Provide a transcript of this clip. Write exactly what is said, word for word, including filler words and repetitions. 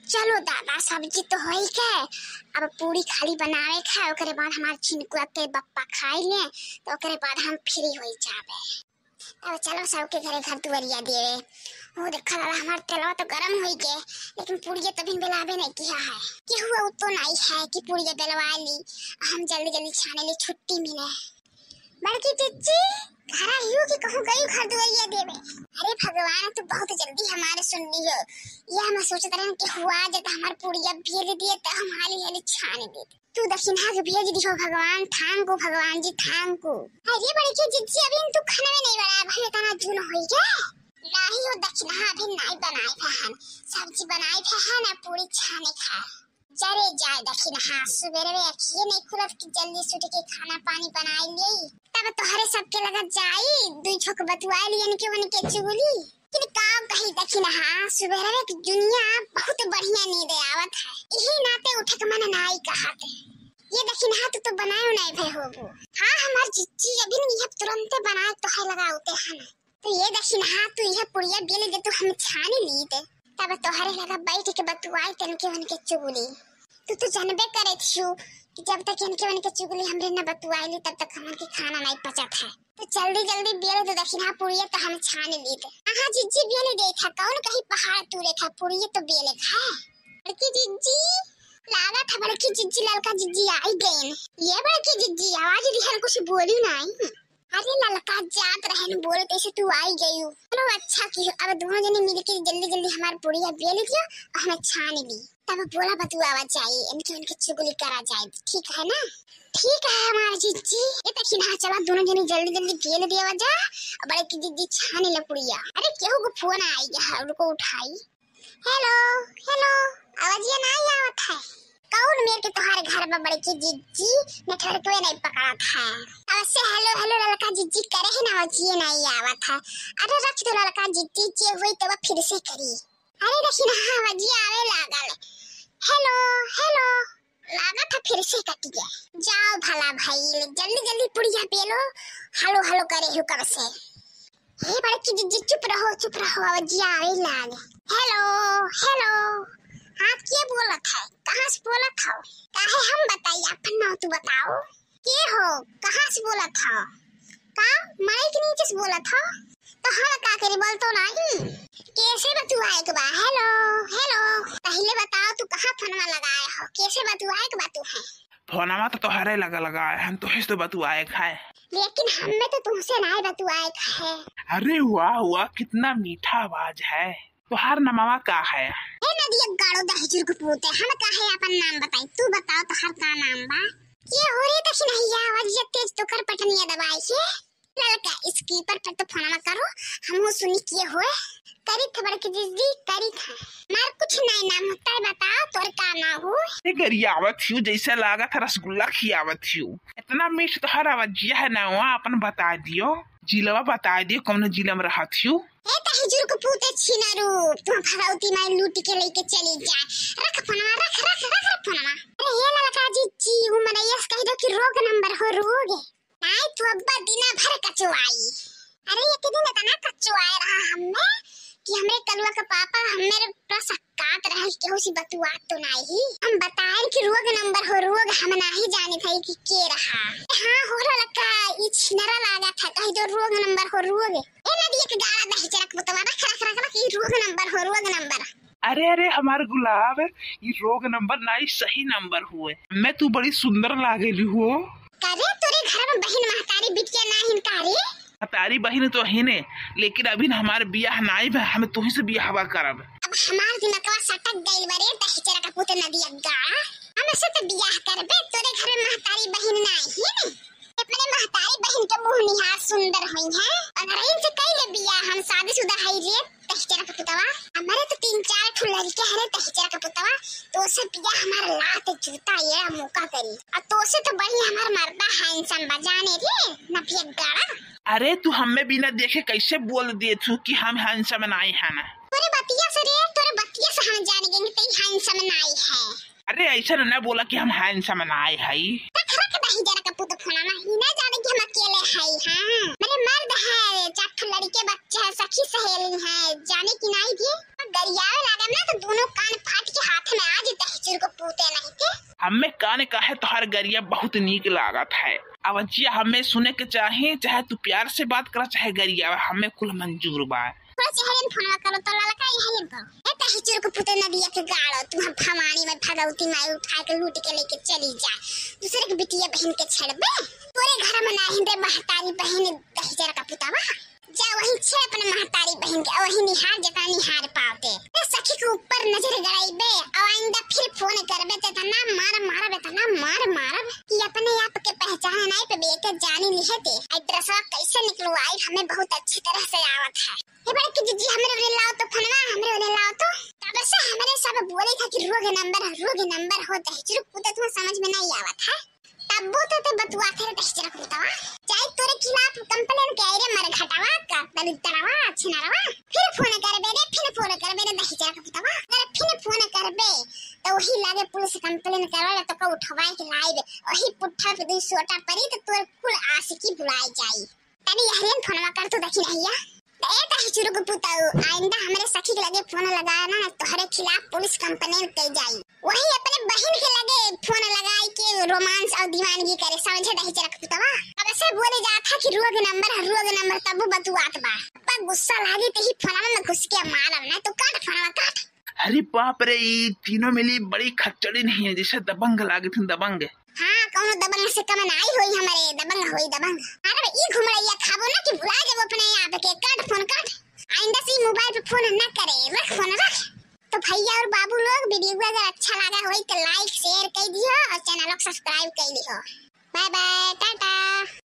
चलो दादा, सब्जी तो होई के, अब पूरी खाली बनावे के है, ओकरे बाद हमार चिनकुआ के बप्पा खाई ले, तो ओकरे बाद हम free होई जाबे। अब चलो सबके घरे घर दुआरिया देवे। ओ देखा दादा, हमार तेलवा तो गरम होई के, लेकिन पूड़िया तो अभी बेलाबे नहीं किया है। केहू तो नहीं है कि पूड़िया बेलवा ली, हम जल्दी जल्दी छाने ली, छुट्टी मिले। बड़की जिज्जी, घरा हियो कि कहूँ गई घर दुआरिया देवे? अरे भगवान, तू बहुत जल्दी हमारे सुन लियो। ये हम सोचत रहन कि हुआ जब हमार पूड़िया बेल दिए तो हम हाली हाली छान देते। तू दखिनहा के भेज दिहो भगवान, thank you भगवान जी, thank you। अरे बड़की जिज्जी, अभी तू खाना में नहीं बनाया भाई, इतना जून होई गया। नहीं हो दखिनहा, अभी नहीं बनाए फहन, सब्जी बनाए फहन, पूरी छाने खा। चले जाए दखिनहा, सुबेरे में अखिए नहीं खुलत कि जल्दी से उठ के खाना पानी बनाए ले। तब तोहरे सबके लगा जाई, दुई छोक बतुआ लियन के उनके चुगली। लेकिन का कही दखिनहा, सुबेरे में दुनिया बहुत बढ़िया नींद आवत है, यही नाते उठे के मन नाई कहत। ये दखिनहा, तू तो बनाए नहीं भे होबू। हाँ, हमार जिज्जी अभी नहीं, अब तुरंते बनाए तो है लगा होते हैं ना। तो ये दखिनहा, तू यह पुड़िया बेल दे, तू हम छानी ली दे। तब तोहरे लगा बैठ के बतुआई तन के उनके चुगली। तू तो जानबे करे थियू कि जब तक इनके उनके चुगली हमरे न बतुआई ली, तब तक हमन के खाना नहीं पचत है। तो जल्दी जल्दी बेल दे दखिनहा पुड़िया, तो हम छान ली दे। हाँ, हाँ, जिज्जी बेल दे था, कौन कहीं पहाड़ तूरे था, पुड़िया तो बेले था। बड़की जिज्जी, लागत है बड़की जिज्जी, ललका जिज्जी आई गईन। ये बड़की जिज्जी, आवाज दिहन, कुछ बोली नहीं। अरे ललका, जात रहन बोले, तैसे तू आई गयू। चलो अच्छा की, अब दोनों जने मिलके जल्दी जल्दी हमार पुड़िया बेल दियो और हमें छान ली, तब बोला बतुआवा जाए, इनके उनके चुगली करा जाए, ठीक है ना? ठीक है हमार जिज्जी। ये दखिनहा, चला दोनों जने जल्दी जल्दी बेल दिया जा, और बड़की जिज्जी छाने ला पुड़िया। अरे केहू को फोन आई गया है, रुको उठाई। हेलो, हेलो, आवाजिया नहीं आवत है। कौन मेर के तोहार घर बा बड़की जिज्जी, नेटवर्कवे नहीं पकड़त है। अब से हेलो हेलो ललका जिज्जी करे है ना, आवाजिए नहीं आवत है। अरे रख दो ललका जिज्जी, जे हुई तो वह फिर से करी। अरे दखिनहा, आवाजिया आवे लागल। हेलो, हेलो, लागत है फिर से कट गया। जाओ भला भाई, जल्दी जल्दी पुड़िया बेलो, हेलो हेलो करे हो कब से। हे बड़की जिज्जी, चुप रहो, चुप रहो, आवाजिया आवे लाग। हेलो, हेलो, हाँ, के बोलत है? कहाँ से बोलत हो? काहे हम बताई, अपन नाव तू बताओ। के हो? कहाँ से बोलत हो? का माई के नीचे से बोलत हो? तो हम का करी, बोल तो नहीं। कैसे बतुआए के बा? हेलो, हेलो, पहले बताओ तू कहाँ फोनवा लगाए हो, कैसे बतुआए के बा तू है? फोनवा तो तोहरे लगा लगाए, हम तोहे से तो बतुआए खाए। लेकिन हमें तो तुमसे नहीं बतुआए खाए। अरे वाह वाह, कितना मीठा आवाज है। तोहार नमवा का है? ए नदिया गाड़ो दहिजर के पूते, हम काहे अपन नाम बताई? तू बताओ तोहार का नाम बा? ये हो रे दखिनहा, आवाज ये तेज तो कर पटनिया दबाई के। ललका स्पीकर पर तो फोनवा करो, हमहू सुनी के होए। करी थे बड़की जिज्जी, करी थे। मार कुछ नहीं नाम होता है, बताओ तोर का नाम हो? ए गरियावत हियो, जैसे लागत है रसगुल्ला खियावत हियो। इतना मीठ तोहार आवाजिया है ना, वहाँ अपन बता दियो, जिलवा बता दियो, कौन जिला में रहत हियो। ए दहिजर के पूते छिनारू, तू भगवती माई लूट के लेके चली जा। रख फोनवा, रख, रख, रख, रख फोनवा। अरे ये ललका जिज्जी, उ मनैया से कह दो कि रोग नंबर हो, रोग। नाई तू अब्बा दिना भर कचुआई। अरे एक दिन इतना कचुआए रहा हमें कि हमरे कलुआ के पापा हमें पूरा काट रहा है, केहू से बतुआत तो नाही। हम बताएन कि रोग नंबर हो, रोग हम नाही जाने थे कि के रहा। हाँ हो ललका, ई छिनरा लागा था, कह दो रोग नंबर हो, रोग। ए नदिया के गाड़ा दहिजर के पुतवा, रख, रख, रख, रख, ई रोग नंबर हो, रोग नंबर। अरे, अरे, हमार गुलाब, ई रोग नंबर नाही, सही नंबर हुए। मैं तू बड़ी सुंदर लागेली हो। करे तोरे घर में बहिन महतारी बिटिया नाहिन का रे? महतारी बहिन तो हिने, लेकिन अभी हमार बियाह नाही भा, हम तोही से बियाहवा करब। अब हमार दिमकवा सटक गइल बा रे, दहिजर का पुत नदिया गाड़ा। हम से तो बियाह करबे, तोरे घर में महतारी बहिन नाहिन। अपने महतारी बहिन के मुँह निहार सुंदर होई है। अगर इनसे कई ले बियाह, हम शादीशुदा हई रे, दहिजर का पुतवा। हमारे तो तीन चार ठो लड़के हैं रे, दहिजर का पुतवा। तो से बियाह हमार लात जूता ये मौका करी। और तो से तो बढ़िया हमार मर्दा handsome बा जाने रे, नदिया गाड़ा। अरे तू हमें बिना देखे कैसे बोल दे तू कि हम handsome नाई है ना? तोरे बतिया से रे, तोरे बतिया से हम जान गए कि तई handsome नाई है। अरे ऐसा ना बोला कि हम handsome नाई है। रख, रख दहिजर का पुत फोनवा, ई ना जाने कि हम अकेले है। हाँ, मेरे मर्द है, चार ठो लड़के बच्चे हैं, सखी सहेली है, जाने कि नाई दिए। गरियावे लागब ना तो दोनों कान फाट के हाथ में आ जी, दहिचुर को पूते नहीं थे। हमें कान काहे तोहार गरिया बहुत नीक लागत है। अब जिया हमें सुने के चाहे, चाहे तू प्यार से बात करा, चाहे गरिया, हमें कुल मंजूर बा। थोड़ा चेहरे में फोनवा करो तो ललका यही करो। ए दहिचुर को पूते नदिया के गाड़ो, तू हम भवानी में भगवती माई उठा के लूट के लेके चली जाए, दूसरे के बिटिया बहिन के छेड़बे। तोरे घर में नाही रे महतारी बहिन दहिचुर का पुतवा। जा वही छेड़ अपने महतारी बहिन के, वही निहार जेतना निहार पावते। ए सखी के ऊपर नजर गड़ाइबे, और आइंदा फिर फोन करबे ते इतना मार मारब, इतना मार मारब कि अपने आप के पहचान नहीं पे बेटे जानी लिहे ते। एड्रेसवा कैसे निकलवाई, हमें बहुत अच्छी तरह से आवत है। हे बड़की जीजी, हमरे ओने लाओ तो फोनवा, हमरे ओने लाओ तो। तब से हमरे सब बोले था कि रोग नंबर, रोग नंबर हो, दहिचुर पूते तुम्हें समझ में नहीं आवत है। तब्बो तो ते बतुआ थे दहिचुर पूतवा। चाहे तोरे खिलाफ कंप्लेन के रे मर घटावा का दलिद्रवा छिनरवा। फिर फोन करबे रे, फिर फोन करबे रे दहिचुर पूतवा। अगर फिर फोन करबे तो वही लागे पुलिस कंप्लेन करवा तो का उठवाए के लाइब। वही पुट्ठा पे दुई सोटा परी तो तोर कुल आशिकी भुलाई जाई। तनी यहरियन फोनवा कर तू देखी नहिया। ए दहिचुर को पुताऊ, आइंदा हमरे सखी के लगे फोन लगाया ना, तोहरे खिलाफ पुलिस कंप्लेन कई जाई। वही अपने बहिन के लगे फोन लगाई के रोमांस और दीवानगी करे, समझे दहिचुर को पुतवा? अब ऐसे बोले जात है कि रोग नंबर है, रोग नंबर, तब बतुआत बा। अब गुस्सा लागी तो ही फोनवा में घुस के मारब ना, तो काट फोनवा काट। अरे बाप रे, ई तीनों मिली बड़ी खच्चड़ी नहीं है, जैसे दबंग लागे थे, दबंग। हाँ, कौनो दबंग से कम नाई होई हमरे, दबंग होई दबंग। अरे बे, ई घुमड़ैया खाबो ना कि भुला जाबो अपने आप के। काट फोन काट, आइंदा से मोबाइल पे फोन ना करे, रख फोन रख। तो भैया और बाबू लोग, वीडियो अगर अच्छा लगा होई तो लाइक शेयर कर दियो और चैनल को सब्सक्राइब कर दियो। Bye bye, Tata.